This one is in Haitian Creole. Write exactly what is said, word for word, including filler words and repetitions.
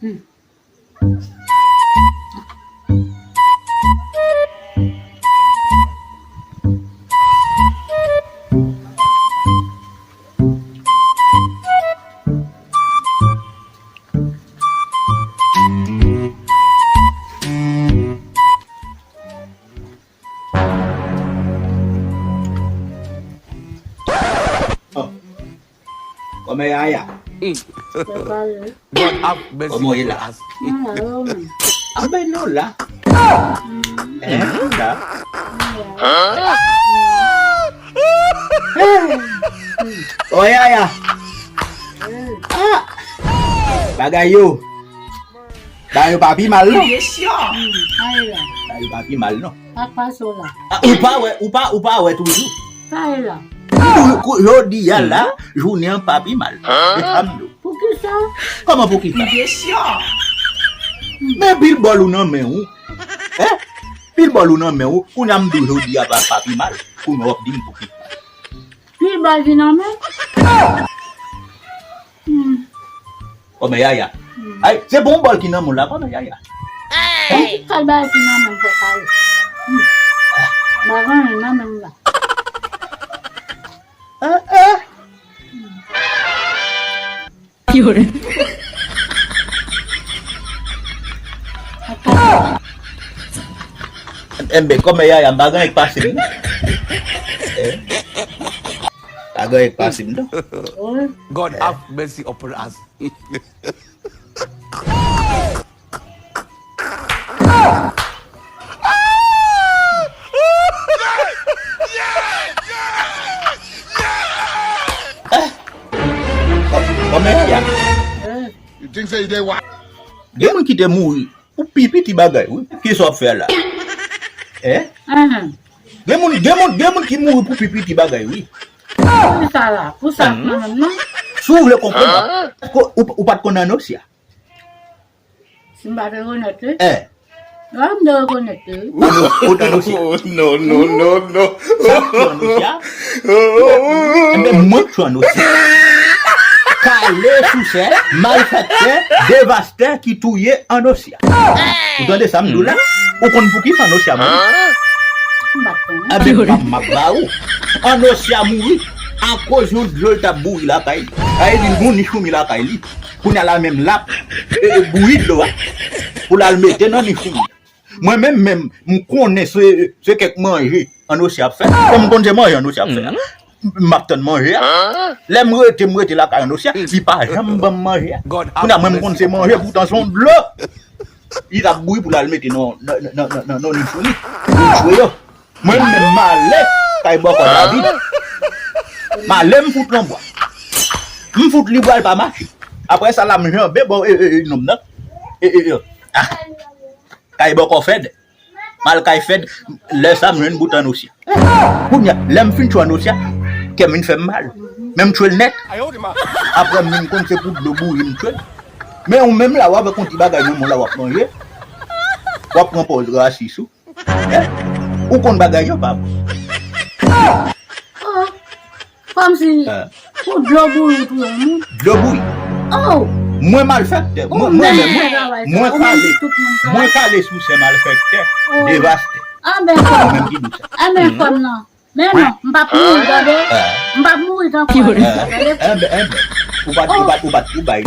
Hmm. Oh. Kòmè Yaya. Sa pale. Kòman w ye la? Mwen la, yo menm. Anben nou la. Eh, nou la. Oh, Yaya. Ah. Bagay yo. Bagay yo pa pi mal, non. Bagay yo pa pi mal, non. Sa k pase w la? Ah, ou pa wè, ou pa, ou pa wè toujou. Sa e la? Kou-, kou-, jodi a la, jounen an pa pi mal. E sa m di w. Poukisa? Kòman poukisa? Men pil bòl ou nan men w. Hein? Pil bòl ou nan men w. Kounye a m di w jodi a pa, pa pi mal. Kounye a w ap di m poukisa. Pil bòl ki nan men? Hmm. Kòmè Yaya. Hmm. Ay, se bon bòl ki nan men w la, kòmè Yaya. Bon, ki kal bagay ki nan men m fè sa yo? Hmm. Bagay nan men m la. Eh, eh. Enben, kòmè Yaya, m pa gen anyen k pase m, non. Eh. Pa gen anyen k pase m, non. God have mercy upon us. Kòmè Yaya. You think say you dey wa- Gen moun ki te mouri pou pi piti bagay, wi. Kisa w ap fè la? Eh? Gen moun, gen moun, gen moun ki mouri pou pi piti bagay, wi. Pou sa la, pou sa nan menm non. Si w vle konprann, èske ou, ou pa t konn Anosya? Si m pa te konèt li. Eh. Non, m te rekonèt li, wi. Ou t Anosya? No, no, no, no. Sa k tchwe Anosya? Enben, mwen k tchwe Anosya. Kale, sousè, malfèktè, devastè ki touye Anosya. Ou tande sa m di w la? Ou konn poukisa Anosya mouri? M pa t konnen. Enben, m ap, m ap ba ou. Anosya mouri akoz yon dlo l t ap bouyi lakay li. Sa vle di l gen yon nich foumi lakay li. Kounye a la menm l ap, e, e, bouyi dlo a pou l al mete nan nich foumi. Mwen menm, menm, m konnen se, se kèk manje Anosya ap fè. Kòm m konn se manje Anosya ap fè a, m ap tann manje a. Lè m rete, m rete lakay Anosya, li pa janm ban m manje a. Kounye a, mwen, m konn se manje, poutan se yon dlo li t ap bouyi pou l al mete nan, nan, nan, nan, nan, nan nich foumi pou l tchwe yo. Mwen menm, m ale kay bòkò David. M ale, m fout l anbwa. M fout li bwa, l pa mache. Apre sa la, m janbe bò, e, e, e, nonm nan. E, e, e, ah. Kay bòkò Fèd. M al kay Fèd, lè sa, m jwenn bout Anosya. Kounye a, lè m fin tchwe Anosya, kè m vin fè m mal. Men m tchwe l nèt. Apre, m vin konn se pou dlo bouyi m tchwe l. Men ou menm la, w avèk yon ti bagay nan men w la, w ap manje. W ap pran pòz rasis ou. Eh, ou konn bagay yo, pa bon. Oh, kòmsi pou dlo bouyi pou yon moun. Dlo bouyi. Oh. Mwen malfèktè. Mwen, mwen menm, mwen, mwen kale, mwen kale sou sè malfèktè, devastè. Anben, mwen menm ki di sa. Anben, fanm nan. Men non, m p ap mouri, tande. M p ap mouri tankou Anosya, tande. Enben, enben. Ou pa t, ou pa t, ou pa t, ou bay.